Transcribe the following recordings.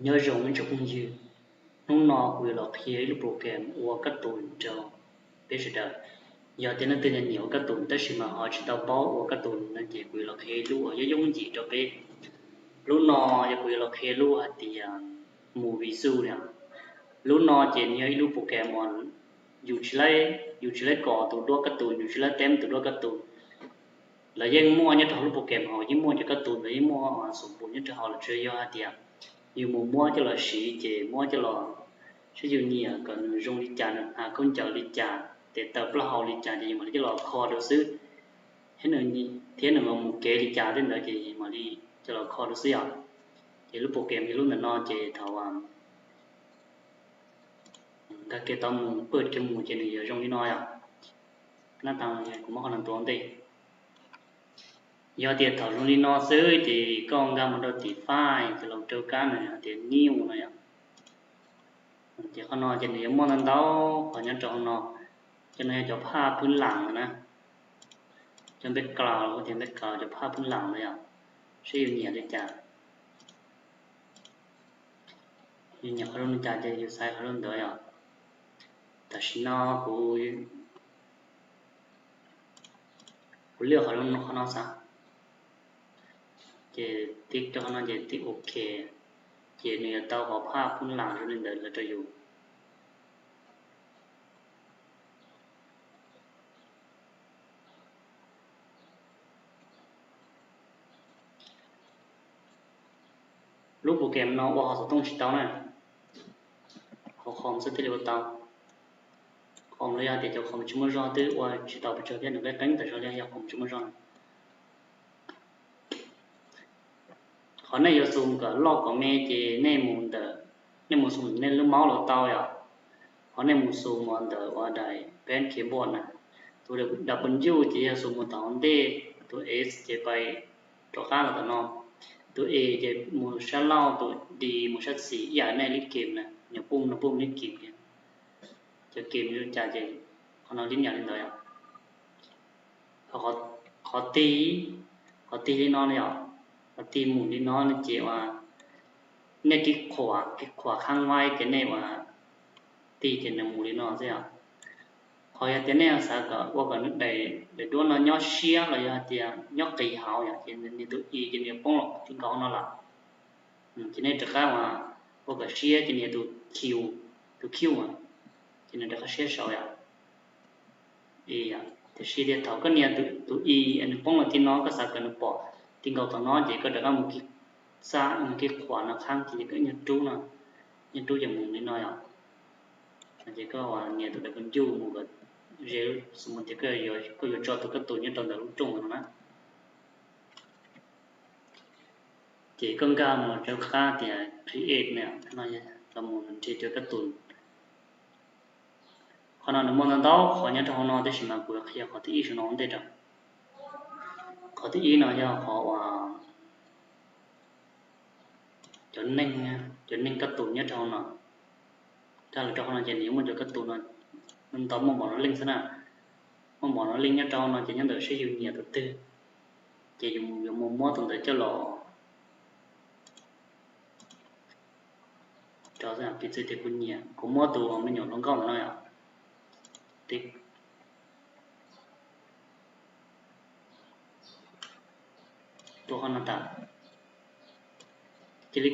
Nyob zoo ib tsoom phooj ywg, hnub no kuv yuav los qhia ib lub program ua kab tus rau peb sawv daws. Yog tias leej twg nyiam ua kab tus tab sis mas ho tsis tau paub ua kab tus no ces kuv yuav los qhia ib lub uas yooj yooj yim rau peb. Lub no yog kuv yuav los qhia lub hais tias Movie Zoo na. Lub no ces nws yog ib lub program uas yus tsis, yus tsis laib kos tus duab kab tus, yus tsis laib teb tus duab kab tus. Lawv yeej muaj nyob rau hauv lub program hauv, yeej muaj cov kab tus ntawd yeej muaj xum pum nyob rau hauv lawm, tsuas yog hais tias yus mus muab coj los siv ces muab coj los saib yus nyiam kom nws zoo li cas, nws hnav khaub ncaws li cas, tes taw plaub hau li cas ces yus mam li coj los kho rau xwb, thiab nws mus kev li cas tej ntawd ces mam li coj los kho rau xwb yom. Ces lub program yog lub ntawm no ces thaum nkag kiag tau mus pwj kiag mus ces nws yuav zoo li no yom. Nab tas kuv muab qhov no tuav ntej. Yog tias thaum zoo li no xwb ces koj nkag mus rau tim file ces los rau kab no hais tias new no yom. Ces qhov no ces nws yuav muaj ntau ntau qhov nyob rau hauv no. Cov no yog cov phaj phwb lam na, cov background los tias background, cov phaj phwb lam no yom, saib yus nyiam li cas. Yus nyiam qhov zoo li cas ces yus xaiv qhov zoo ntawd yom. Tam sim no kuv, kuv liaj qhov zoo qhov no xav, ces tig rau qhov no ces tig ok, ces nws yuav tau qhov phaj phwb lam zoo li ntawd los rau yus. Lub program no ua hauv xov tooj tsis tau na, hauv qhov xwb thiaj li ua tau. Qhov los yog tias cov qhov tsis muaj zog twb ua tsis tau pes tsawg thiab, nws qeeb qeeb tam zog li yog qhov tsis muaj zog. Qhov nej yuav xum kom loj kom me ces nej mus ntawm, nej mus xum nej lub mouse los tau yom. Qhov nej mus xum mus ntawm uas daim pen keyboard na, tus W ces yog xum mus tom hauv ntej, tus S ces pais rov qab los tom no, tus E ces mus sab laug, tus D mus sab xis, ib yam nej lib kem na, nyuam pooj no pooj lib kem. Cov kem zoo cas ces qhov no lib nyam li ntawd yom. Qhov tig, qhov tig li no yom, qhov tig mus li no ces uas nej kib qhuas, kib qhuas qhab vaib ces nej uas tig ces nws mus li no xwb yom. Qhov yog tias nej xav kom ua kom nws daim duab no nyob siab los yog hais tias nyob qis hauv yom, ces nws tus E ces nws poob los ti nkaus no lawm. Ces nej rov qab uas ua kom siab ces nws tus Q, tus Q, ces nws rov qab siab saud yom. Tiam sis tias thaum koj nias tus E nws poob los ti no, koj xav kom nws pom ti nkaus tom no ces koj rov qab mus kib, xab mus kib qhuas no qhab ces koj nyuag rub no, nyuag rub ces mus li no yom. Ces koj uas nias tus daim kum ncuj mus kom ze, xws mus tias koj yuav tso tus kab tus nyob rau ntawm lub rooj no na. Ces koj nkag mus rau qab tias create no, los mus nrhiav cov kab tus. Qhov no nws muaj ntau ntau qhov nyob rau hauv no tab sis mas kuv qhia qhov thib ib saum no ua ntej rau. Qhov thib ib no yog qhov uas cov neeg, cov neeg kab tus nyob rau hauv no. Nkag los rau qhov no ces nws yuav muaj cov kab tus no ntau, muaj npaum no leej xwb na. Muaj npaum no leej nyob rau hauv no ces nyob ntawm saib yus nyiam tus twg, ces yus yuav mus muab tus ntawd coj los rau. Piv txwv tias kuv nyiam, kuv muab tus me nyuam hluas nkauj ntawm no yom, tus qhov no tas, cia li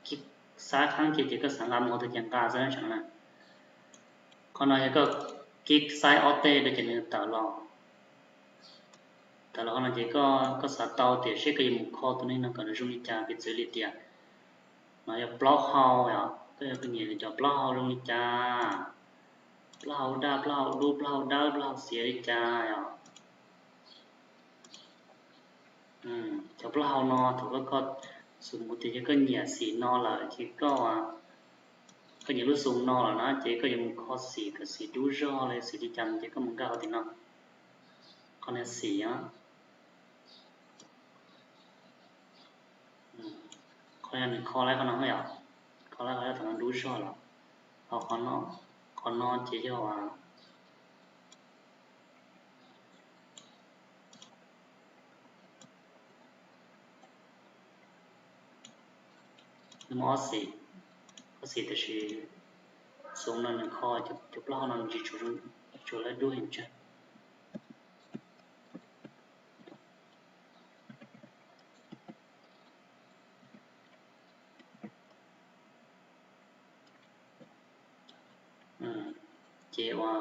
kib xab qhab ces ces koj xav nqa mus qhov twg ces nqa xwb na. Qhov no yog koj kib xaib ob teg rau ces nws tawm los. Tawm los qhov no ces koj xav tau tias seb koj yuav mus kho tus neeg no kom nws zoo li cas, piv txwv li tias no yog plaub hau yom, koj yuav nyiam cov plaub hau zoo li cas, plaub hau daj, plaub hau dub, plaub hau dawb, plaub hau xiav li cas yom. Cov plaub hau no thaum koj, xws mus tias yog koj nyiam xim no lawm ces koj, koj nyiam lub xu no lawm na ces koj yuav mus kho xim kom xim dub zog li xim li cas ces koj mus nkag qhov tim no, qhov no xim. Qhov no nws kho lawm qhov no yom, kho lawm qhov no dub zog lawm. Ho qhov no ces yog Nws muaj ob xim, ob xim tab sis xoo no nws kho cov plaub hau no nws tsis tshua, tsis tshua lawv dub heev tsawg. Ces ua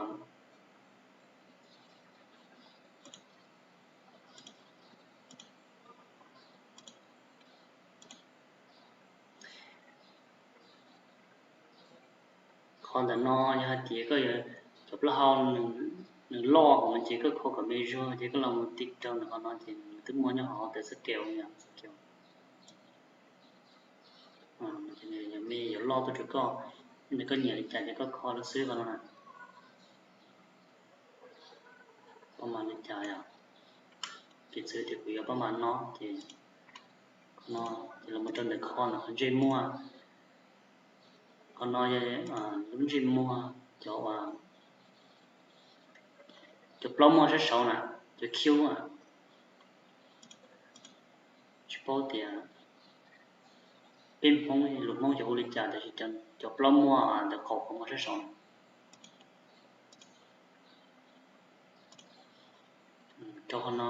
qhov ntawm no yog hais tias koj yuav cov plaub hau nws loj heev ces koj kho kom me zuag ces koj los mus tig rau ntawm qhov no ces nws twb muaj nyob hauv ntawm xab kev, xab kev me yuav loj tuaj rau koj, nws koj nyiam li cas ces koj kho rau xwb qhov no na. Pab mas li cas yom? Piv txwv tias kuv yuav pab mas no ces, no ces los mus rau ntawm kho ntawm qhov ntsej muag. Qhov no yog lub ntsej muag cov, cov plaub muag sab saud na, cov cube na. Tsis paub tias peb Hmoob, lus Hmoob cov hu li cas tab sis cov plaub muag ntawm qaum qhov muag sab saud no. Rau qhov no,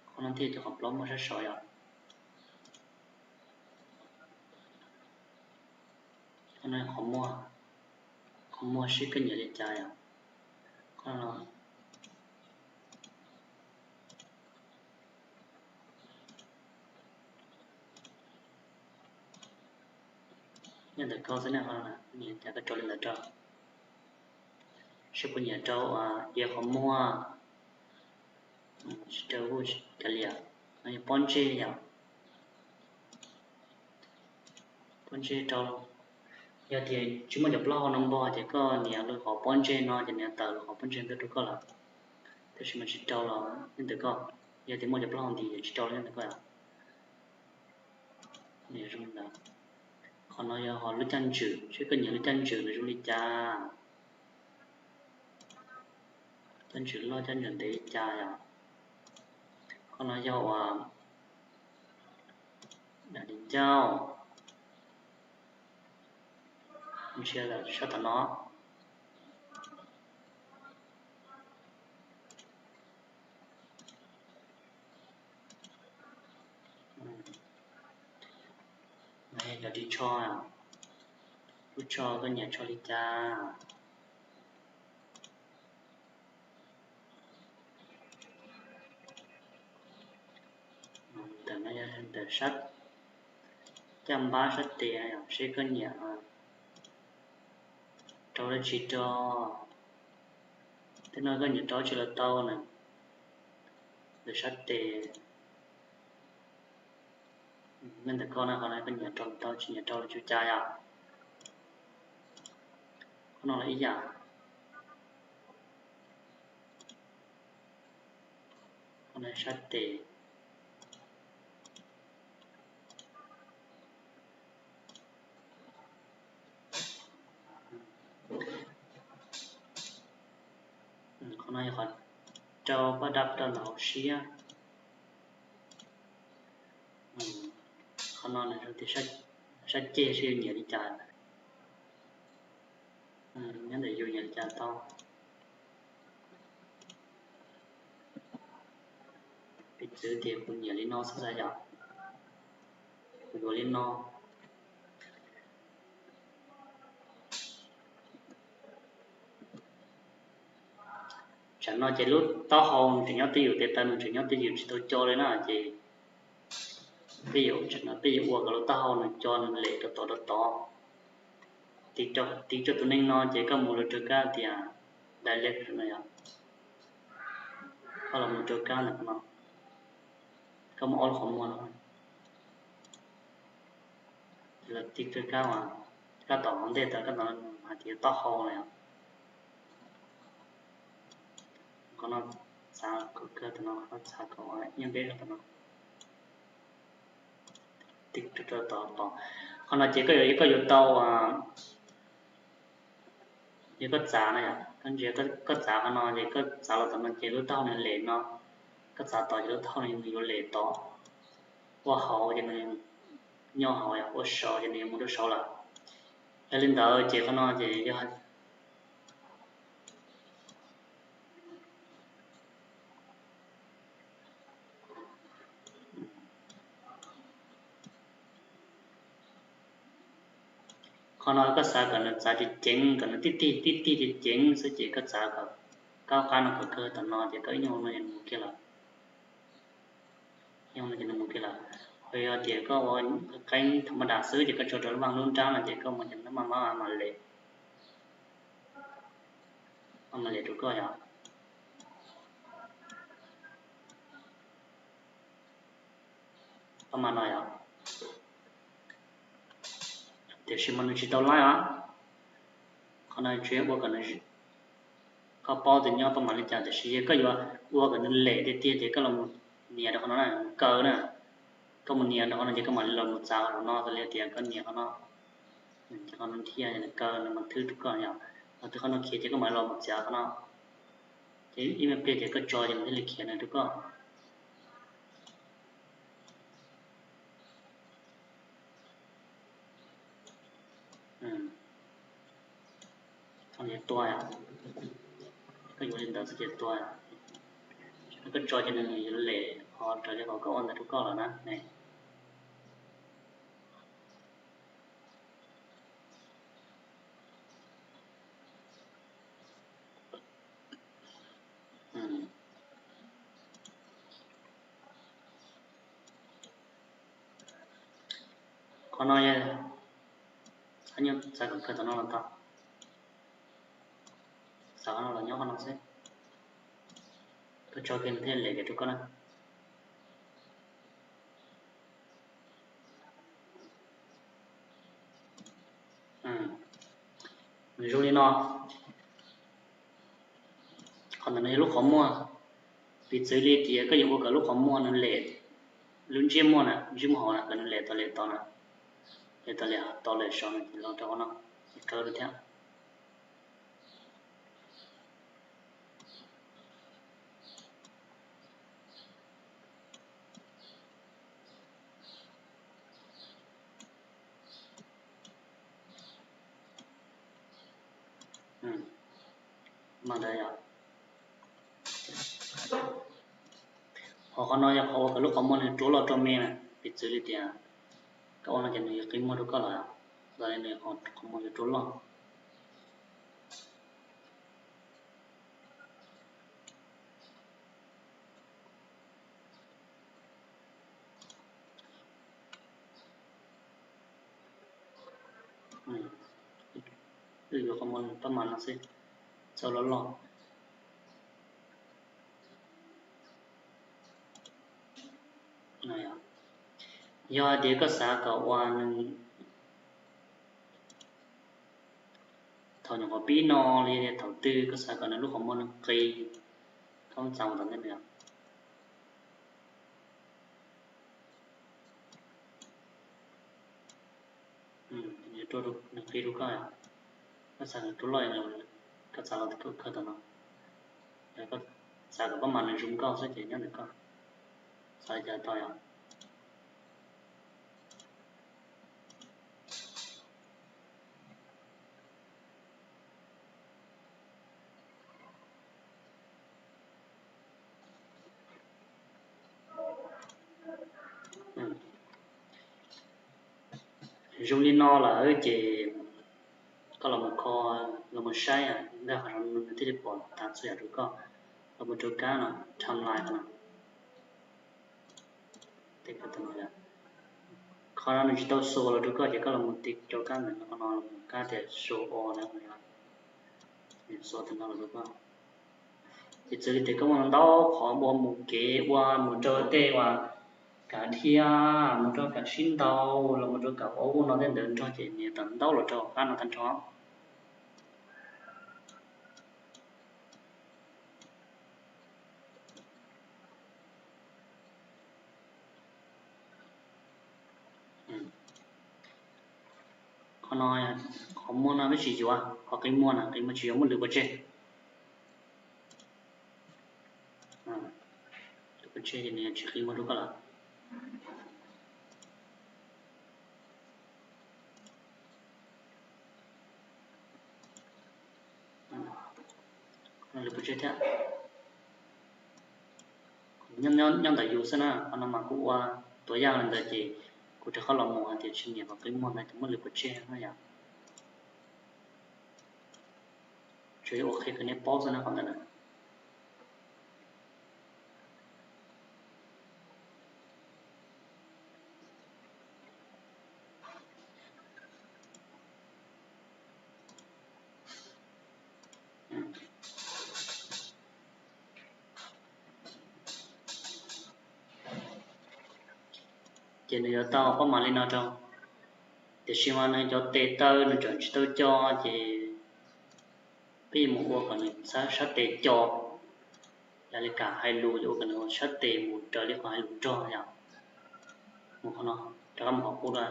qhov no thiaj cov qhov plaub muag sab saud yom. Qhov no qhov muag, qhov muag seb koj nyiam li cas yom. Qhov no nyob ntawm koj xwb ne, nyiam cas koj rau li ntawd rau. Seb puas nyiam rau iav qhov muag, tsis rau kuj kav liam, no yog pob ntseg yom. Pob ntseg rau, yog tias tsis muaj cov plaub hau no npog ces koj nias lub qhov pob ntseg no ces nws tawm lub qhov pob ntseg ntawd rau koj lawm. Tab sis mas tsis rau los nyob ntawm koj, yog tias muaj cov plaub hau nti ces tsis rau los nyob ntawm koj. Qhov no yog qhov lub caij ntswm, seb koj nyiam lub caij ntswm nws zoo li cas, caij ntswm loj caij ntswm ntev li cas yom. Qhov no yog uas daim di ncauj, ntsia sab tom no. Cov ris tsho, lub tsho koj nyiam tsho li cas. Ntawm no yog ntawm sab caj npab sab tes, seb koj nyiam rau dab tsi rau. Tej no koj nyiam rau dab tsi los tau na. Ntawm sab tes, nej ntawm koj na, qhov no koj nyiam rau los tau, tsis nyiam rau los tsis ua cas yom. Qhov no los ib yam. Qhov no sab tes. Qhov no yog qhov rau paj dab rau ntawm hauv siab. Qhov no nws tias sab ceg seb yus nyiam li cas. Nyob ntawm yus nyiam li cas tau. Piv txwv tias kuv nyiam li no xwb xav yom, kuv yuav li no. Tsam no ces lub taub hau nws tseem nyob twj ywm, tes taw nws tseem nyob twj ywm tsis tau co li na ces peb yuav, tsam no peb yuav ua kom lub taub hau nws co nws lem rau tod rau tod. Tiv rau tus neeg no ces koj mus rau kab tias delete no yom. Koj los mus rau kab ntawm no, koj muaj ob lub qhov muag no, ces los tiv rau kab, kab tom hauv ntej tas kab tom hais tias taub hau no yom. Qhov no txav kom kawg tom no, txav kom nyob npeb rau tom no. Tiv rau tom, tom qhov no ces koj yuav, koj yuav tau, yog koj txav no yom, koj ntsia koj txav qhov no ces koj txav los tom no ces lub taub hau nws lem no, koj txav tod ces lub taub hau nws yuav lem tod. ua hauv ces nws nyob hauv, ua saud ces nws yuav mus rau saud lawm. Yog li ntawd ces qhov no ces yog qhov no koj xav kom nws txav ceev ceev, kom nws tib tig tib tig ceev ceev xwb ces koj txav kom kaub qab no kom kawg tom no ces koj ib nyuag no ces nws mus kiag lawm. Ib nyuag no ces nws mus kiag lawm. Ho yog tias koj ua qeeb tham ma das xwb ces koj tso rau lub vaj lub nrab no ces koj mus ces nws maj mam mam lem, maj mam lem rau koj yom. Pab mas no yom. Tiam sis mas nws tsis tau laib os. Qhov no tsuas yog ua kom nws, koj paub tias nyob pab mas li cas, tiam sis yog koj yuav ua kom nws lem tiag tiag ces koj los mus nias rau qhov no na, mus kaw na. Koj mus nias rau qhov no ces koj mam li los mus txav qhov no, xws li tias koj nias qhov no, qhov no thiaj nws kaw nws mas thwb rau koj yom. Ho twb qhov no khiav ces koj mam li los mus txav qhov no, ces ib me pliag ces koj tso ces nws thiaj li khiav nws rau koj. Tua, koj yuav li ntawd xwb ces tua, koj tso ces nws yuav lem ho raws li qhov koj ua ntawd rau koj lawm na ne. Qhov no yog, xav kom kawg tom no los tau, xav qhov no los nyob qhov no xwb, koj tso kiag nws thiaj lem kiag rau koj na. Nws zoo li no. Qhov ntawm no yog lub qhov muag. Piv txwv li tias koj yuav ua kom lub qhov muag nws lem, lub ntsiab muag na, ntsiab muag hauv na, kom nws lem tau lem tau na, lem tau lem tau lem saud na, ces los rau qhov no, ces kaw rau thiab. Mas ntawd yom. Ho qhov no yog qhov uas kom lub qhov muag nws rua loj rua me na, piv txwv li tias koj ua no ces nws yuav qi muag rau koj lawm, los nws qhov muag yuav rua loj. Wb yuav qhov muag pab mas no xwb, txaus loj loj. Yog hais tias koj xav kom ua nws, thaum nyuam qhuav pib no li thaum twg koj xav kom nws lub qhov muag nws qi, koj txav mus tom ntej no. Nws qi rau koj, koj xav nws rua loj, koj txav los kawg tom no. Yog koj xav kom pab mas nws zoom nkauj xwb ces nyob ntawm koj, xav li cas tau yom. Zoo li no lawm ces koj los mus kho, los mus saib ntag, qhov no nws thiaj li pom tag txhua yam rau koj. Los mus rau kab no, timeline no, qhov no nws tsis tau xua los rau koj ces koj los mus tiv rau kab ntawm no, qhov no los mus kab tias show all na, nws xua tag no los rau koj. Ces txawm li tias koj muaj ntau qhov ua mus kev, ua mus rau tej uas kav dhia, mus rau kav sib ntaus, los mus rau kav ua ub no tej ntawd nrog ces nias tau ntau los rau qab no tag nrho. Qhov no, qhov muag no peb tsis yuav, qhov qi muag na, qi muag tsis yuav, muab lwv pov tseg. Lwv pov tseg ces nws tsis qi muag rau koj lawm. thiab. Nyob ntawm yus xwb na, qhov no mas kuv ua tuav yaj li ntawd ces kuv rov qab los mus hais tias tsis nyiam kom qi muag ntawd ces muab lwv pov tseg no yom. Tsuas yog ua qhia kom nej paub xwb na qhov ntawd na. Ces nws yuav tau pab mam li no rau, tiam sis mas nws cov tes taw nws tseem tsis tau co, ces peb yuav mus ua kom nws sab tes co. Yog li kam hais lus yuav ua kom nws sab tes mus raws li qhov hais lus nrog yom. Mus qhov no, rov qab mus qhov qub dua,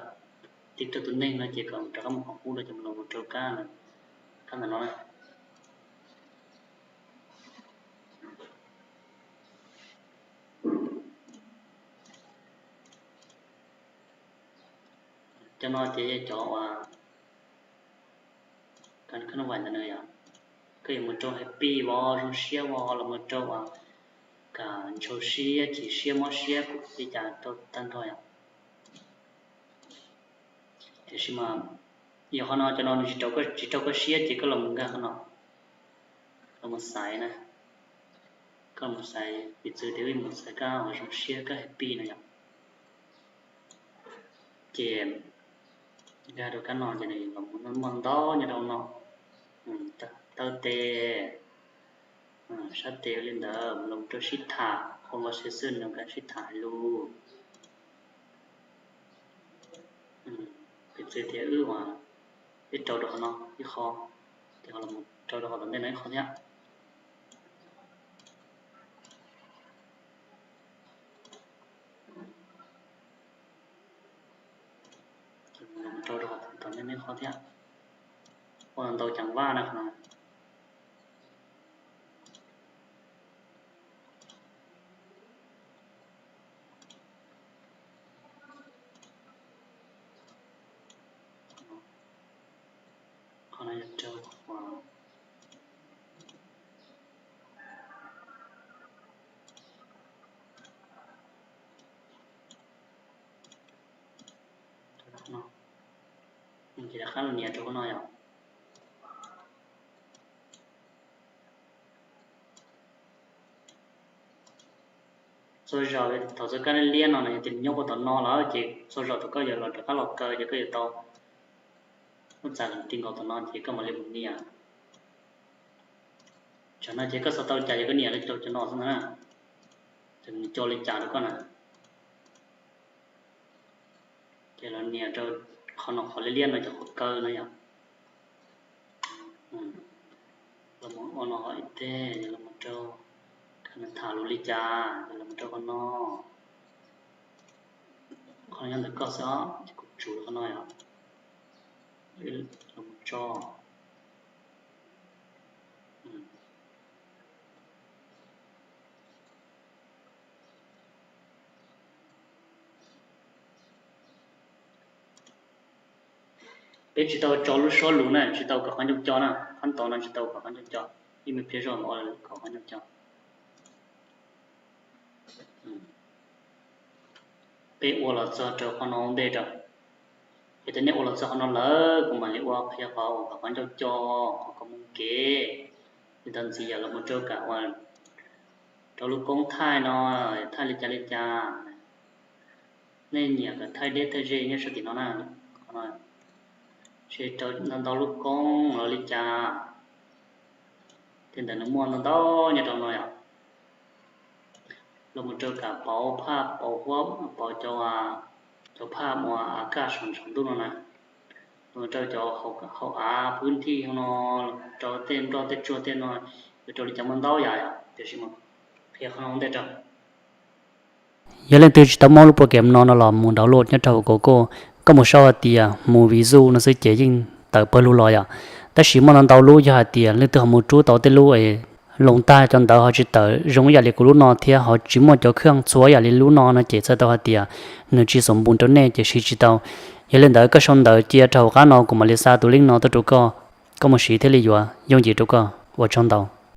tiv rau tus neeg no ces kom rov qab mus qhov qub dua ces mus los mus rau kab, kab ntawm no na. Cov no ces yog cov uas kab no vais ntawd na yom. Koj yuav mus rau happy vos, zoo siab vos, los mus rau uas kam ntshaus siab, chim siab, mob siab, kuj li cas rau tag nrho yom. Tiam sis mas yog qhov no cov no nws tsis rau koj siab ces koj los mus nkag qhov no, los mus xaiv na. Koj los mus xaiv, piv txwv tias wb mus xaiv kab uas zoo siab, kab happy no yom. Ces nkag rau kab no ces nws los mus muaj ntau nyob rau no. Taw tes, sab tes li ntawd, los rau sib tham, qhov uas sib xwb nws nkag sib tham hais lus. Piv txwv tias wb, wb rau rau qhov no ib qho, ces ho los rau rau qhov tom ntej no ib qho thiab. Rau rau qhov tom ntej no ib qho thiab. Ua ntau ceev vaj na qhov no. Qhov no yog rau qhov no, ces rov qab los nias rau qhov no yom. Txhua zaus thaum txoj kab liab liab no no yog tias nws nyob puag tom no lawm ces txhua zaus thaum koj yuav los rov qab los kaw ces koj yuav tau muab txav ti nkaus tom no ces koj mam li mus nias. Tsam no ces koj xav tau li cas ces koj nias li rau cov no xwb na, ces nws co li cas rau koj na. Ces los nias rau qhov no, qhov liab liab no ces qhov kaw no yom. Los mus ua no qhov ib teg, los mus rau, kab nws tham lus li cas, los mus rau qhov no. Qhov no nyob ntawm koj xwb os, ces kuv tsum qhov no yom. Los mus tso. Peb tsis tau tso lub suab lus na, tsis tau kom qhov ncauj co na, qhov ntawd no tsis tau kom qhov ncauj co, ib me pliag zog kom qhov ncauj co. Peb ua los txog rau qhov no ua ntej rau. Yog tias nej ua los txog qhov no lawm kuv mam li ua qhia qhov uas kom qhov ncauj co, qhov kom mus kev. Li ntawd ntxiv yog los mus rau kam ua rau lub koob thaij no, thaij li cas li cas. Nej nyiam kom thaij deb thaij ze nyob sab tim no na, ces rau ntau ntau lub koob los li cas. Tej ntawd nws muaj ntau ntau nyob rau no yom. Los mus rau kam pauv phaj pauv huab pauv cov, cov phaj uas a kaj saum ntuj no na. Los rau cov hauv av pwb nthij no, rau tej nroj tej tsuag tej no, yuav rau li cas muaj ntau yam yom, tiam sis mas qhia qhov no ua ntej rau. Yog leej twg tsis tau muaj lub program no no los mus download nyob rau hauv Google, koj mus sau hais tias Moviezone no xwb ces yeej tawm pawg lug los yom. Tab sis muaj ntau ntau lub yog hais tias leej twg ho mus rub tau tej lub es loo tag cov ntawv ho tsis tawm zoo ib yam li kuv lub no thiab ho tsis muaj cov khaj txhua ib yam li lub no no ces txhais tau hais tias nws tsis xom npu rau nej ces siv tsis tau. Yog li ntawd koj sau ntawv cia rau hauv qab no kuv mam li xa tus link no tuaj rau koj, koj mus siv thiaj li yuav yooj yim rau koj. Ua tsaug ntau.